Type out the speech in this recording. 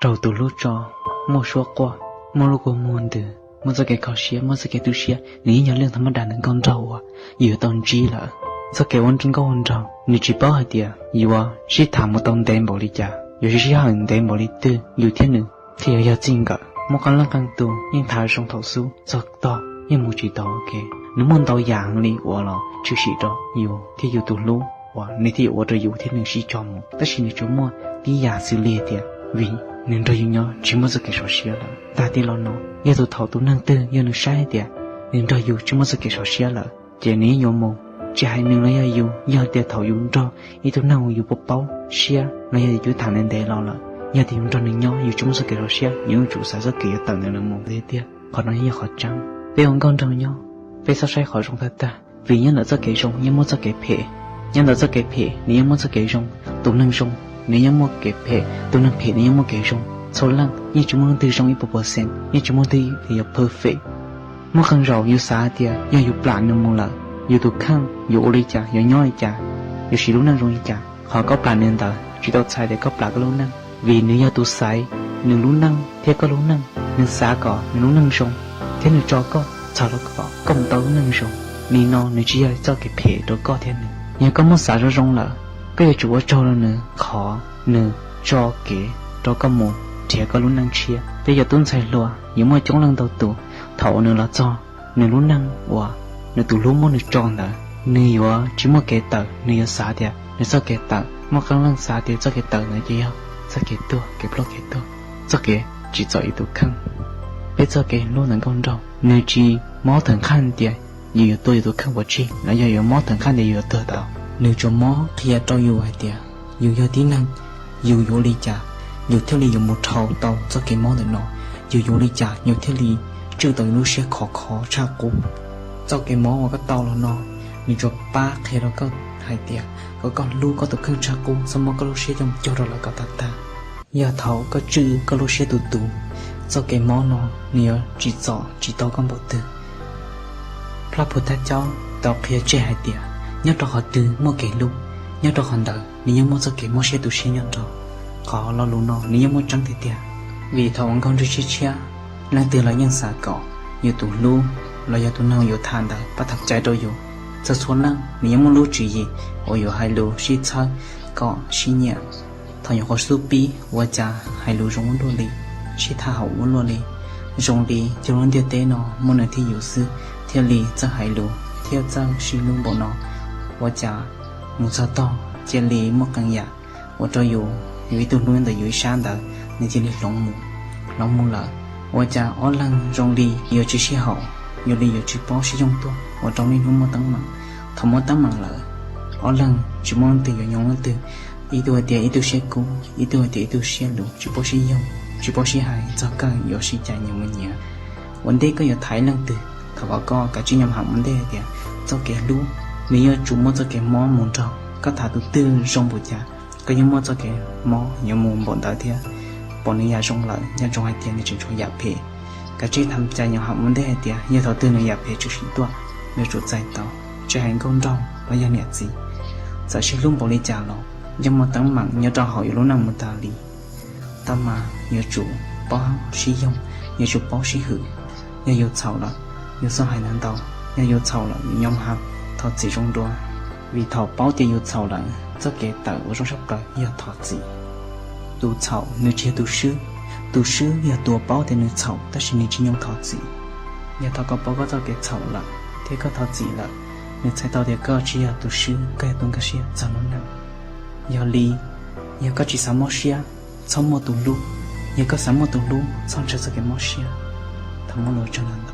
raug tus hlub tso, muaj suab quaj, muaj lub kua muag ntws, muaj txoj kev kho siab, muaj txoj kev tu siab, nws yeej yog leej thas mas das ntawm nkauj nraug uas yus yuav tau ntsib lawm. Txoj kev ua nkauj ua nraug nws tsis paub hais tias yuav sib tham mus tau ntev npaum li cas, yuav sib sib hawm ntev npaum li twg yus thiab nws thiaj yuav yog txij nkawm. Muaj qee leej qee tus yeej tham zoo thaum xub, txog tog yeej mus tsis tau ua ke. Nws muaj ntau yam heev li uas los tshwm sim rau yus thiab yus tus hlub uas nws thiaj yuav ua rau yus thiab nws sib tso mus, tab sis nws tsuas muaj tib yam xws li tias vim nws nrog yus nyob tsis muaj txoj kev sov siab lawm. Tag tij los no yog tus thaum tus neeg twg yog nws saib tias nws nrog yus tsis muaj txoj kev sov siab lawm ces nws yeej yuav mus, tsis hais nws los yog yus. Yog tias thaum yus nrog ib tug neeg uas yus paub paub siab los yog yus tham ntev ntev los lawm, yog tias yus nrog nws nyob yus tsis muaj txoj kev sov siab, yus yeej tsum xav txoj kev yuav tawm ntawm nws mus tiag tiag. Qhov no yeej yog qhov tseeb. Peb ua nkauj nraug nyob, peb txhob saib qhov zoo tag tag, vim nyob ntawm txoj kev zoo yeej muaj txoj kev phem, nyob ntawm txoj kev phem nws yeej muaj txoj kev zoo. Tus neeg zoo nws yeej muaj kev phem, tus neeg phem nws yeej muaj kev zoo. Txhua leej yeej tsis muaj leej twg zoo ib puas percent, yeej tsis muaj leej twg yuav perfect. Muaj qee zaum yus xav tias yog yus plam nws mus lawm, yus tus kheej yuav ua li cas, yuav nyob li cas, yuav siv lub neej zoo li cas. Qhov koj plam nws ntawd tsis tau txhais tias koj plam koj lub neej, vim nws yog tus xaiv nws lub neej thiab koj lub neej. Nws xav kom nws lub neej zoo thiab nws tso koj txog rau kom koj mus tau lub neej zoo. Nim no nws tsis yog txoj kev phem rau koj thiab nws. Yog koj muab xav zoo zoo lawm, koj yuav tsum ua tsaug rau nws qhov nws tso kev rau koj mus nrhiav koj lub neej tshiab. Peb cov tub ntxhais hluas yuav muaj coob leej ntau tus, thaum uas nws los txog nws lub neej uas nws tus hlub muab nws tso ntawd, nws yuav tsis muaj kev tawm, nws yuav xav tias nws txoj kev tawm. Muaj qee leej xav tias txoj kev tawm ntawd ces yog txoj kev tuag, kev ploj kev tuag, txoj kev tsim txom yus tus kheej. Peb txoj kev hlub ntawm nkauj nraug nws tsis mob thawm qhaj tias yus yuav tua yus tus kheej pov tseg los yog yuav mob thawm qhaj tias yus yuav tuag tau. Nws tsuas mob qhia rau yus hais tias yus yog tib neeg, yus yuav ua li cas yus thiaj li yuav mus dhau tau txoj kev mob ntawm no, yus yuav ua li cas yus thiaj li tswj tau yus lub siab khov kho tshaj qub. Txoj kev mob uas koj tau los no, nws tsuas pab qhia rau koj hais tias kom koj hlub koj tus kheej tshaj qub, txhob muab koj lub siab coj mus cog rau lawv kom tag tag. Yog thaum koj tswj koj lub siab tus tus, txoj kev mob no nws yuav tsim txom tsis tau koj npaum twg. Phaj Phu Thaj Caub tau qhia tseg hais tias nyob rau qhov twg muaj kev hlub, nyob rau qhov ntawd nws yeej muaj txoj kev mob siab tu siab nyob rau. Qhov lo lus no nws yeej muaj tseeb tiag tiag, vim thaum uas nkauj nraug tshiab tshiab, leej twg los yeej xav kom yus tus hlub los yog tus neeg uas yus tham ntawd pab tham cai rau yus. Txhua txhua leej nws yeej muaj lub tswv yim uas yuav hais lus sib txhawb kom sib nyiam. Thaum nyuam qhuav xub pib ua cas hais lus zoo ua luaj li, sib tham haum ua luaj li, zoo li yog lub ntiaj teb no muaj nws thiab yus xwb thiaj li txawj hais lus thiab txawj sib hlub npaum no. Ua cas mus txog tog cia li muaj qee yam ua rau yus, yus ib tug hlub ntawm yus ib sab ntawd nws cia li hloov mus, hloov mus lawm. Ua cas ob leeg zoo li yuav tsis sib haum, yuav li yuav tsis paub sib yoog tuaj, ua rau niaj hnub muaj teeb meem. Thaum muaj teeb meem lawm, ob leeg tsis muaj leej twg yuav nyob leej twg. Ib tug hais tias ib tug siab kub, ib tug hais tias ib tug siab luv, tsis paub sib yoog, tsis paub sib hais txog kawg yuav sib cais nyias mus nyias. Ua ntej koj yuav thaiv leej twg, thov kom koj kav tsij nyob ham ua ntej hais tias txoj kev hlub nws yuav tsum muaj txoj kev mob mus nrog. Koj tham tus twg zoo npaum cas, koj yeej muaj txoj kev mob yuav mus npaum ntawd thiab. Pom nws yam zoo lawm nco ntsoov hais tias nws tseem tshuav yam phem. Kav tsij tham cai nyob ham ua ntej hais tias yog thaum twg nws yam phem tshwm sim tuaj, yuav tsum txais tau, tsis hais nkauj nraug los yog niam txiv. Txawm sib hlub npaum li cas los yeej muaj teeb meem nyob rau hauv yus lub neej mus tas li. Tab mas yuav tsum paub sib yoog, yuav tsum paub sib hwm. Yog yus txhaum lawm, yus txhob hais ntau ntau. Yog yus txhaum lawm, yus nyob ham, thov txim zoo dua. Vim thaum paub tias yus txhaum lawm, txoj kev tawm uas zoo tshaj plaws yog thov txim. Tus txhaum nws tsis yog tus swb, tus swb yog tus uas paub tias nws txhaum tab sis nws tsis nyob thov txim. Yog thaum koj paub koj txoj kev txhaum lawm thiab koj thov txim lawm, nws txhais tau tias koj tsis yog tus swb, koj yog tus nkag siab txog lub neej. Yog li, yog koj tsis xav mob siab, txhob muaj tus hlub. Yog koj xav muaj tus hlub, txhob ntshaw txoj kev mob siab. Thov muaj lus tsaug ntau.